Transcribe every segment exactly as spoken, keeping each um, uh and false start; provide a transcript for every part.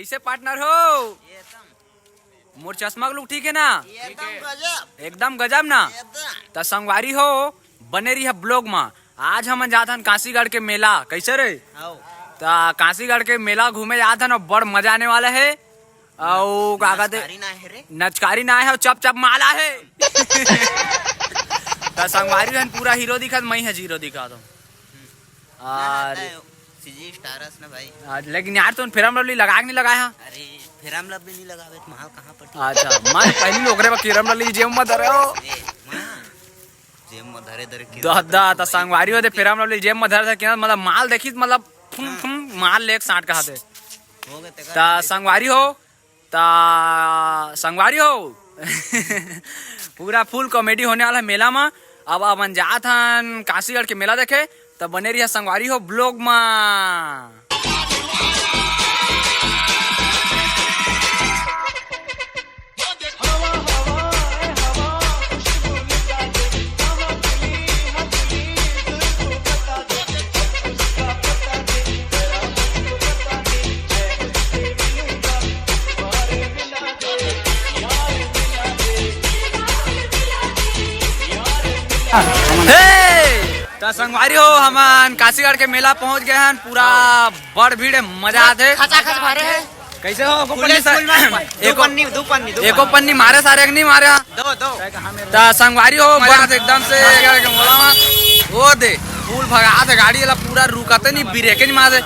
से पार्टनर हो, मोर चश्मा के लुक ठीक है ना? एकदम गजब। एकदम गजब ना? एकदम। त संगवारी हो, बने रही है ब्लॉग में। आज हमन जात हन काशीगढ़ के मेला। कैसे रे? आओ। त काशीगढ़ के मेला घूमे जात हन, बड़ मजा आने वाला है। अउ का कहते, नचकारी ना है रे। नचकारी ना है, चप चप माला है। त संगवारी हन पूरा हीरो दिखत, मैं है जीरो दिखा दो। और ना, ना, सीजी स्टारस ना भाई। आ, लेकिन यार, तुम फेरम लवली लगा के नहीं लगाया? अरे, फेरम लवली नहीं लगावे तो माल कहाँ पटी? अच्छा, मैं पहली ओकरे बा फेरम लवली जेब में धरे हो। ए, माँ, जेब में धरे धरे के दादा, त संगवारी हो दे, फेरम लवली जेब में धरे धरे के, मतलब, माल देखी, मतलब, फुम, हाँ। फुम, माल लेके साट कहा दे। हो गए, तेकर त संगवारी हो, त संगवारी हो। पूरा फुल कॉमेडी होने वाला है मेला में। अब अपन जात हन काशीगढ़ के मेला देखे, त बने रहिए संगवारी हो ब्लॉग में। हे! त संगवारी हो, हमन काशीगढ़ के मेला पहुंच गए हन। पूरा बड़ भीड़ है, मजा आथे। खचाखच भरे है। कैसे हो? एको फुल पन्नी सा-, फुल में। दो एको, पन्नी, दो पन्नी, दो एको पन्नी। पन्नी मारे सारे के नहीं मारे? दो, दो। त संगवारी हो, मजा आथे एकदम से। काशीगढ़ के मेला में वो दे, फूल भगात है गाड़ी वाला, पूरा रुकाते नहीं, ब्रेक नहीं मारे।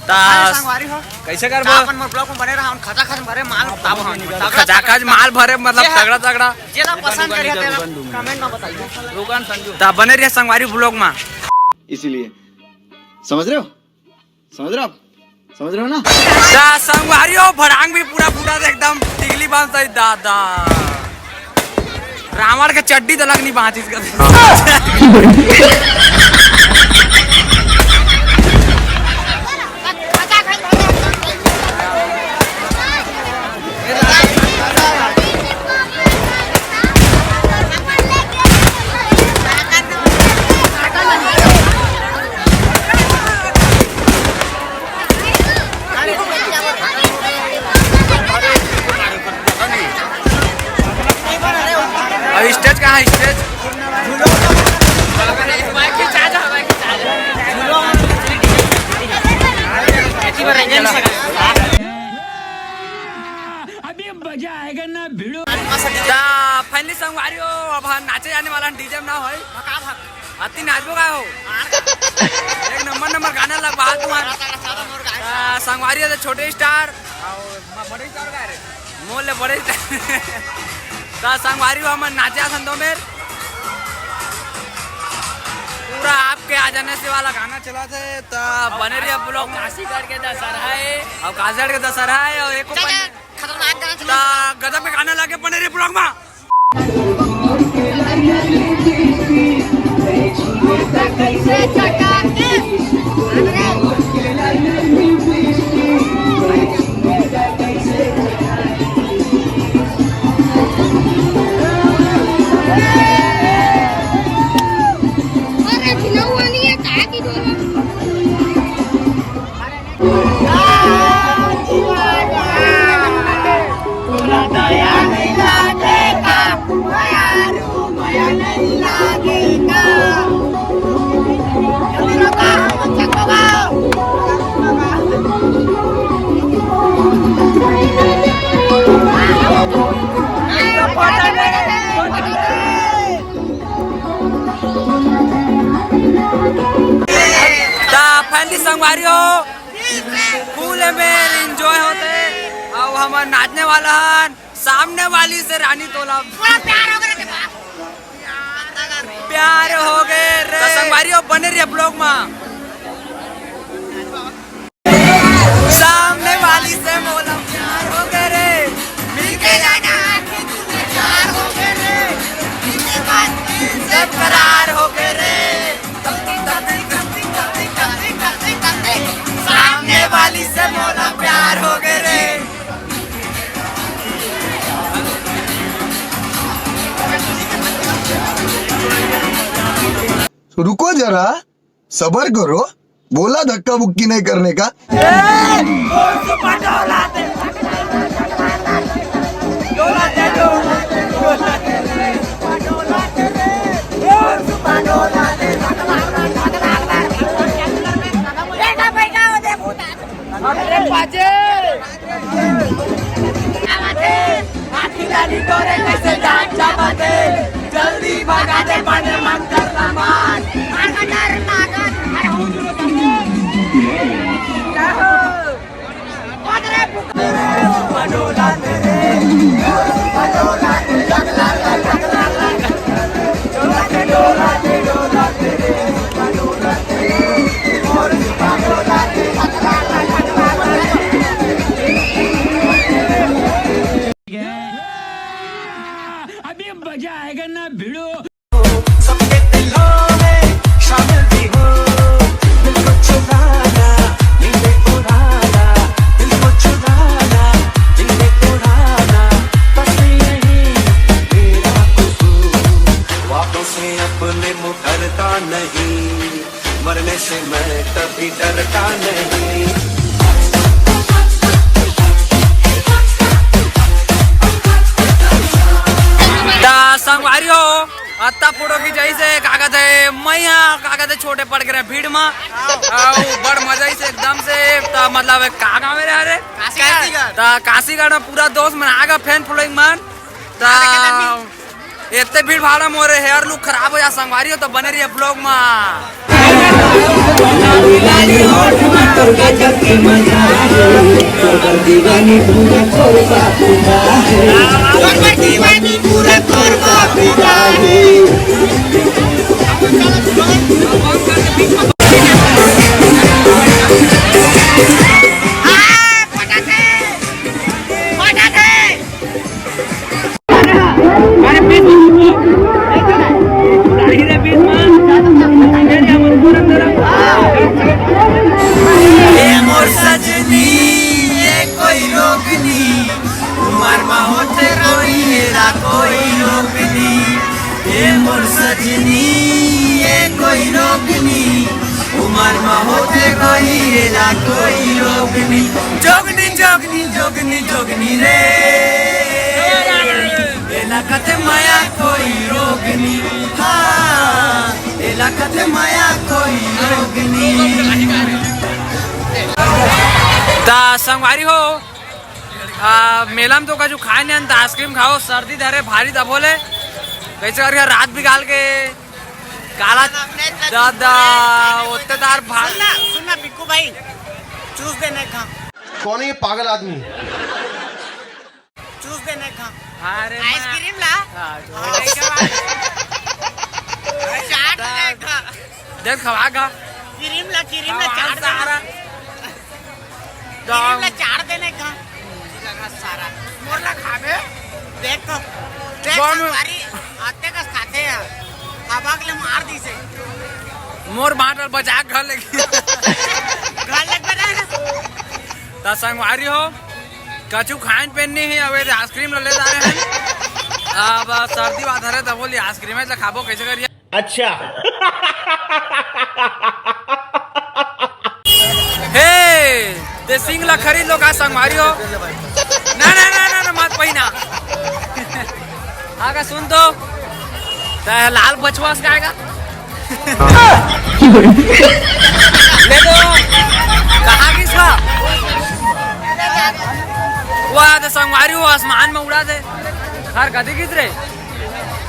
त अरे संगवारी हो, कैसे करबो? अपन मोर ब्लॉग में बने रहा, हम खचाखच भरे माल ताबो हम। खचाखच माल भरे, मतलब, ये है। तगड़ा तगड़ा। जेला पसंद करिए, तेला कमेंट में बताइए। त बने रहिए संगवारी ब्लॉग में। इसीलिए, समझ रहे हो? समझ रहे हो आप? समझ रहे हो ना? त संगवारी हो, भड़ांग भी पूरा फूटा थे एकदम, टिकली बांध सही दादा। रावण के चड्डी तलक नहीं बांचिस कभी। अब स्टेज कहाँ है? स्टेज? अभी मजा आएगा ना भिड़ो। त finally संगवारी हो, अब हम नाचे जाने वाला डीजे में ना होई। अति नाचबो का हो? एक नंबर नंबर गाना लगवा तुम्हारा। आ, संगवारी हो तो छोटे स्टार, और म-, बड़े स्टार का रे? मोल ले बड़े स्टार। त संगवारी हो, हमन नाचे आसन दो मेर। पूरा आपके आ जाने से वाला गाना चला थे, त बने रहिए ब्लॉग में। काशीगढ़ के दशहरा है। और काशीगढ़ के दशहरा है, और एको चल, पन्नी खतरनाक गाना चला। त गजब के गाना लगे, बने रहिए ब्लॉग में। अरे, भिनौआ नहीं है, काहे की डोला? त finally संगवारी हो, फुल में एंजॉय होते। अब हमर नाचने वाला हन सामने वाली से रानी तोला। पूरा प्यार हो गया रे बाप। प्यार हो गए रे। त संगवारी हो, बने रहिए ब्लॉग में। सामने वाली से मोला प्यार हो गए रे, मिलके जाना आखिर तुझे प्यार हो गए रे, मिलके बात सब करार हो गए रे। सामने वाली से मोला प्यार हो गए रे। रुको जरा, सबर करो। बोला धक्का बुक्की नहीं करने का। अभी मजा आएगा ना भिड़ो। सबके दिलों में शामिल भी हो, दिल को चुराना, दिल को उड़ाना, दिल को चुराना, दिल को उड़ाना, बस यही मेरा कसूर। ख्वाबों से अपने मुकरता नहीं, मरने से मैं कभी डरता नहीं। त संगवारी हो, अत्ता फोटो खिंचाइस हे, का कहत हे, मैं हा, का कहत हे, छोटे पड़ गे रहें भीड़ मा। अउ बड़ मजा आइस एकदम से। त मतलब का गाँव हे रे? काशीगढ़। त काशीगढ़ में पूरा दोस्त मन आ गे, fan following मन। त एते भीड़ भाड़ में मोर hair look खराब हो जा संगवारी हो, त बने रहिए vlog मा। ए मोर सजनी, ये कोई रोग नी, उमर मा होथे कोई, एला कोई रोग नी। ए मोर सजनी, ये कोई रोग नी, उमर मा होथे कोई, एला कोई रोग नी। जोगनी, जोगनी, जोगनी, जोगनी रे, एला कथे मया कोई रोग नी। हाँ, एला कथे मया कोई रोग नी। त संगवारी हो, आ, मेला में तो कछु खाए नहीं, त ice cream खाओ, सर्दी धरे भारी दबोले। कैसे करके रात बिगाल के काला दादा, ओत्ते तार भाग। सुन ना, सुन ना, बिक्कू भाई, चूस देने का। कौन है ये पागल आदमी? चूस देने का। अरे ice cream ला। हाँ, जो हाँ। चाट देने का। देख, खवा खा। Cream ला, cream ला, खवा चाट देने सारा। का। Cream ला चाट देने का। सारा। मोर ला खाबे? देख तो। देख बम। संगवारी, आते कस खाथे यार। खाबा के ले मार दीसे। मोर बाटल बचा के घर लेके। घर लेके ना। त संगवारी हो, कछु खाइन पेन नहीं है, अब ये ice cream ले जा रहे हैं। अब सर्दी बात हरे, तब बोली ice cream है, तो खाबो कैसे करिए? अच्छा। हे, ते सिंग ला खरीद लो का संगवारी हो? ना, ना, ना, ना, ना, मत पहिना। हाँ का सुन तो, ते लाल बछवा से गाएगा। ले दो। कहाँ गिस बा? वो आया तो संगवारी हो, आसमान में उड़ा दे। हर कदी गिस रे?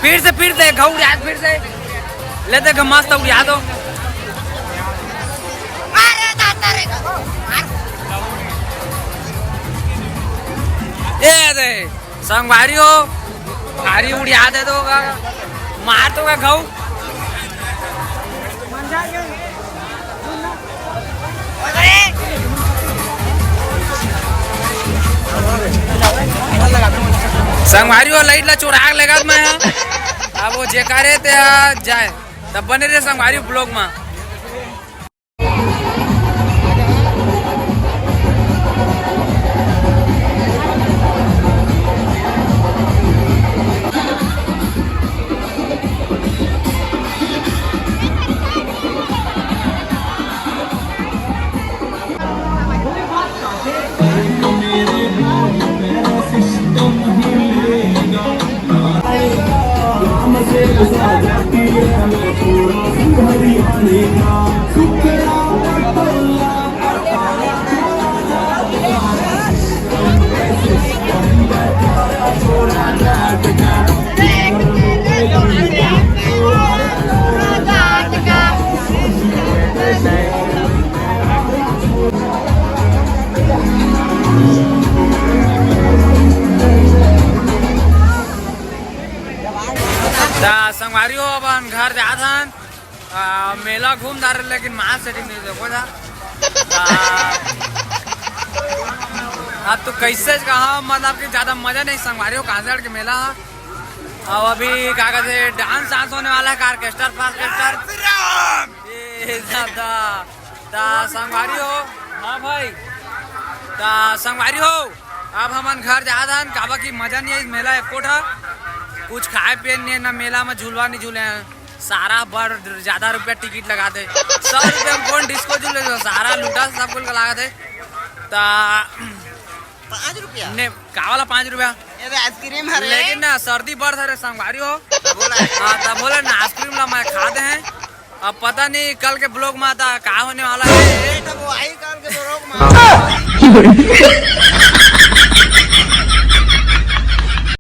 फिर से, फिर से, घा उड़ा दे, फिर से। ले दे, घा मस्त उड़ा दो। अरे दादा रे। ए दे। संगवारी हो, भारी उड़िया दे दो का, मार दो का घऊ। संगवारी हो, light ला चोरा के लेगत मैं हा। अब वो जेकारे ते हा जाए, तब बने रहे संगवारी vlog में। मेला घूम डारे, लेकिन मार सेटिंग नहीं देखो जा। अब तो कैसे कहा, मतलब कि ज्यादा मजा नहीं संगवारी हो, कांसड़ के मेला। अब अभी का कहते, डांस वांस होने वाला है, ऑर्केस्ट्रा फार्केस्ट्रा। ए दादा, ता संगवारी हो। हाँ भाई, ता संगवारी हो, अब हमन घर जात हन, काबर कि मजा नहीं है मेला एको ठा। कुछ खाए पिए नहीं है, ना मेला में झूलवा नहीं झूले हैं। सारा बड़ ज्यादा रुपया टिकट लगा दे, सौ रुपया में कौन डिस्को झूले, जो सारा लूटा सब कुल का लगा दे। ता पाँच रुपया। ने का वाला पाँच रुपया? ये तो आइसक्रीम हरे। लेकिन ना सर्दी बढ़ रे संगवारी हो। बोला। हाँ, तब बोले ना आइसक्रीम ला मैं खा दे हैं। अब पता नहीं कल के ब्लॉग में आता का होने वाला है। बेटा वो आई कल के ब्लॉग में।